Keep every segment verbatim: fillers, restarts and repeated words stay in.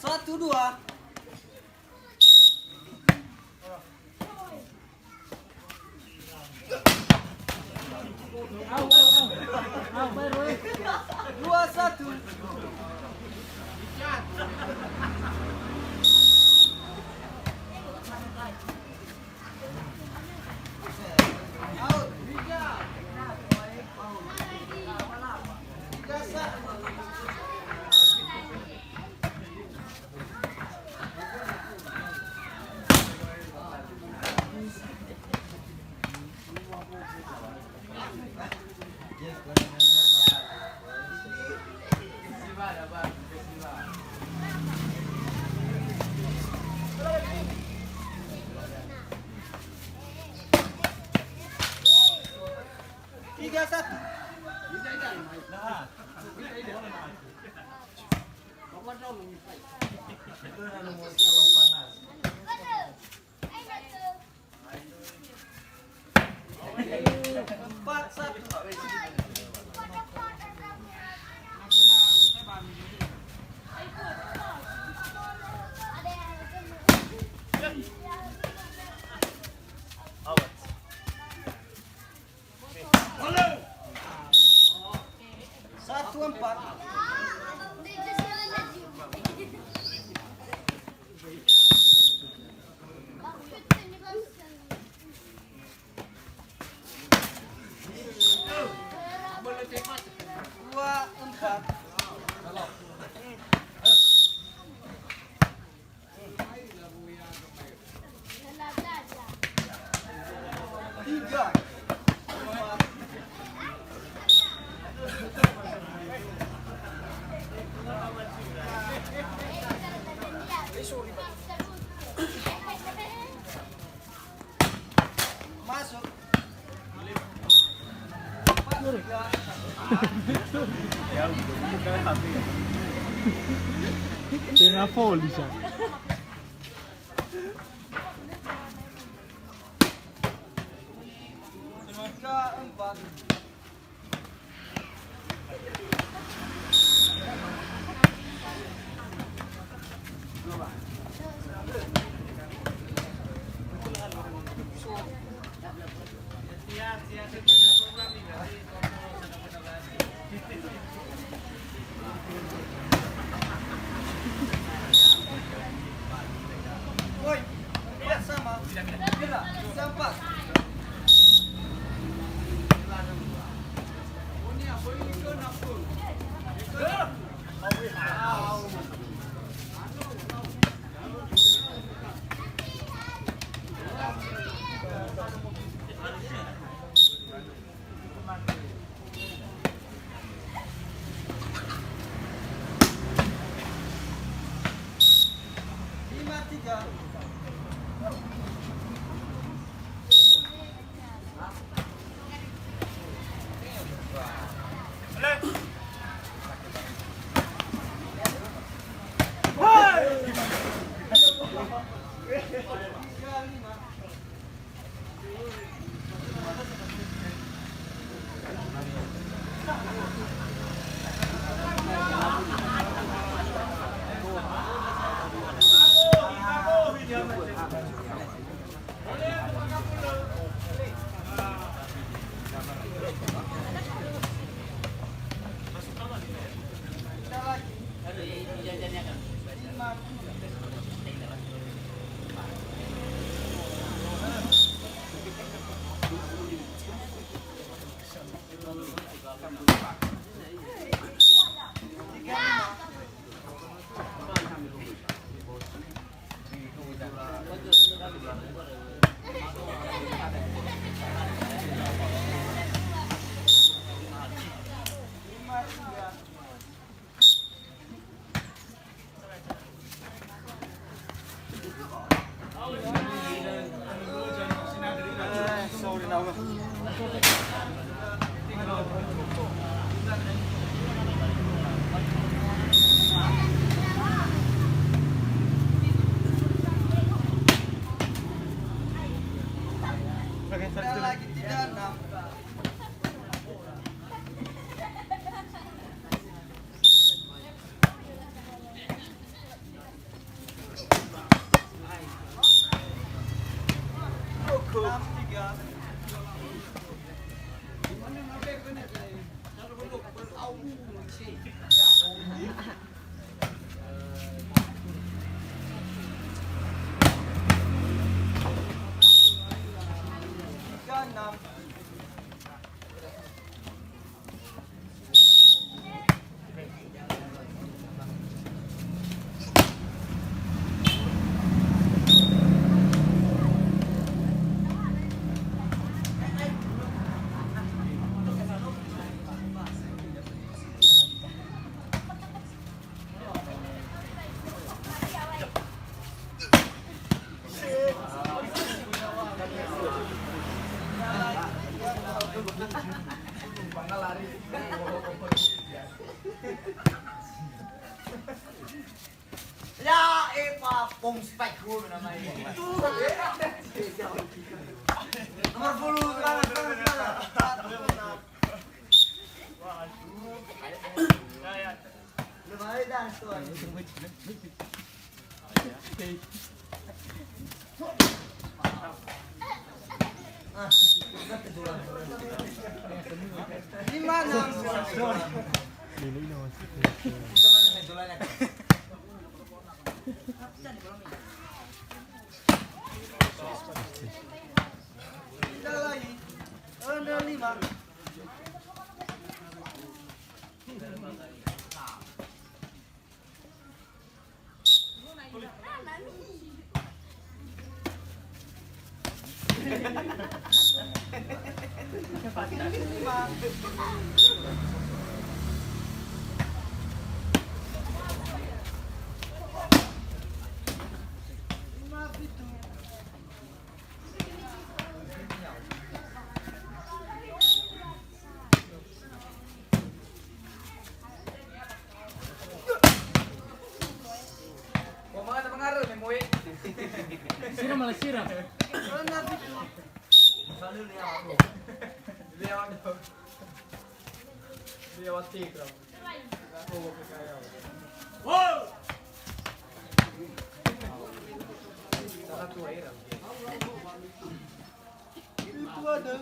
Satu, dua. Dua satu. Tiga satu. Empat satu. Satu empat. Dua empat. Tiga. Masuk. Tengah polisi. Tiga empat. Ya, eh, Pak, pom spike hulu namanya. Nomor sepuluh, semangat, semangat, semangat. Lumayan dah, tuan. Di mana? Tinggal lagi. Ada lima. Sira malah sira. Lewat. Lewat tikra. Wow. Itu ada.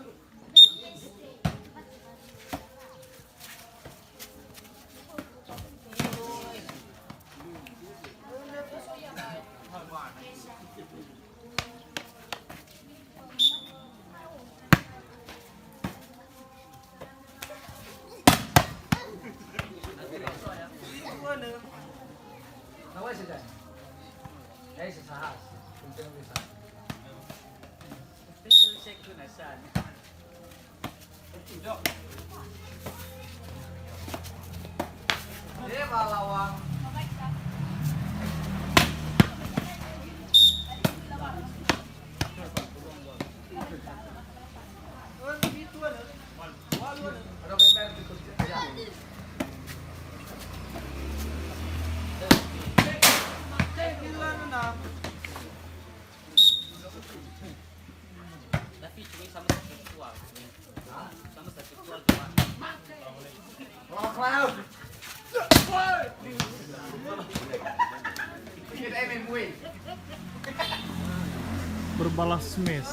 Berbalas mes.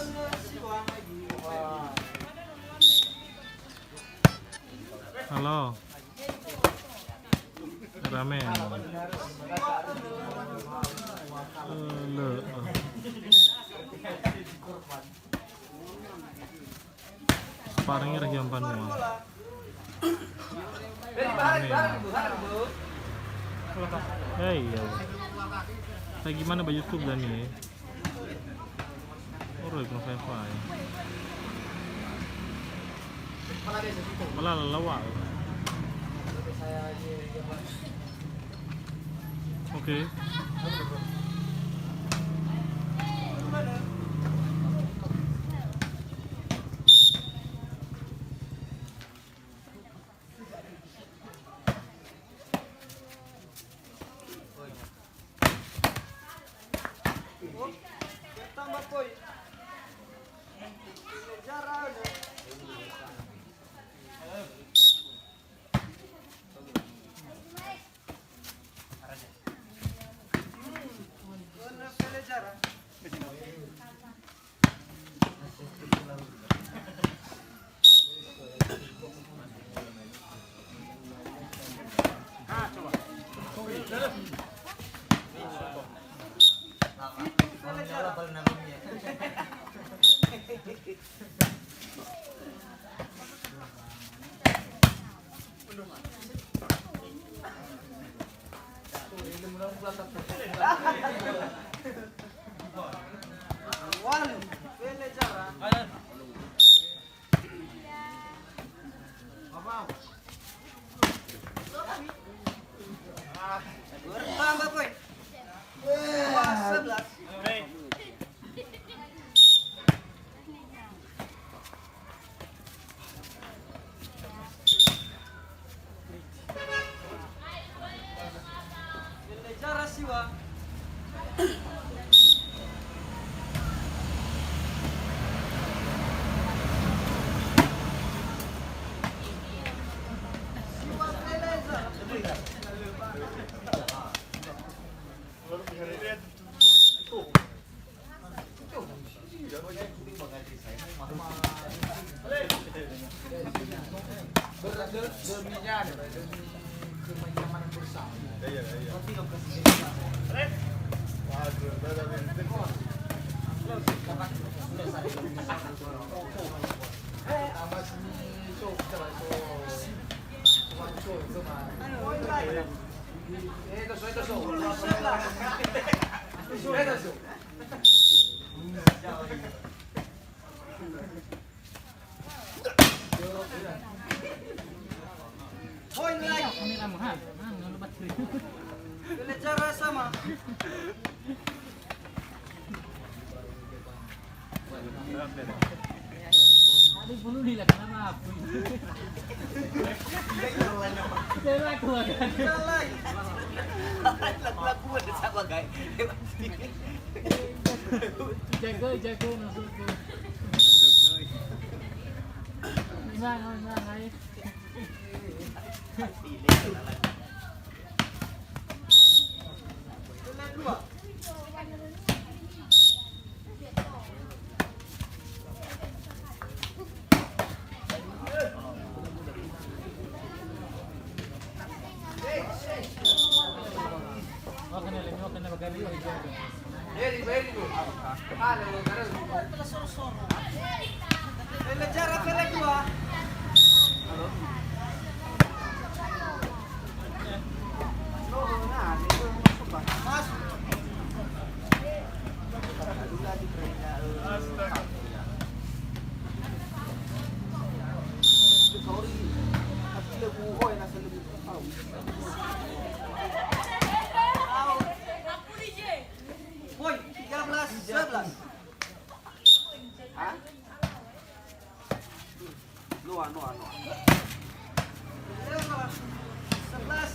Halo. Rame. Eh, le. Sparring ira hiam banua. Rame. Eh, iya. Kayak gimana ba YouTube dan ini? Oro iku na faefae. Mala lalawa. Oke. Bertambah poin. Jarak. Walu, Fele Jara. Bertambah poin. Dua sebelas. Fele Jara siwa. Siwa Fele Jara. Ber-, de-, demi nyampe, demi kenyamanan bersama. Iya, iya. Tapi lokasi ini. Waduh, udah, udah, udah. Sama sini, so, so, so, so, so. Eh, doso, eh, doso. Eh, doso. Poin lagi. Kamera mahal. Ah, nggak lupa cerita. Fele Jara sama. Ada bulu di belakang apa? Saya laku kan? Laku-laku ada sama, guys. Jago, jago, masuk ke. Menang, menang, ayo. Fele Jara, Fele dua. Masuk. Woi, tiga belas sebelas. Hah? Noa, noa, noa. Sebelas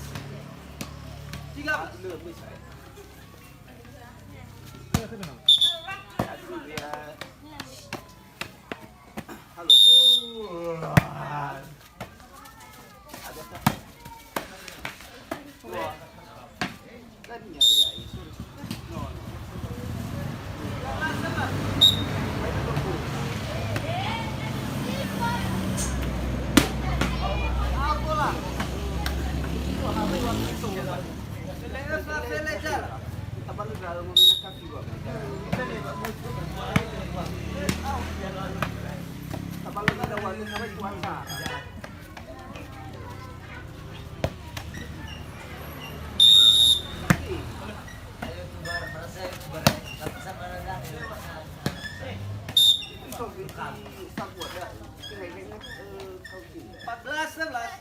tiga belas. Halo. Empat belas sebelas.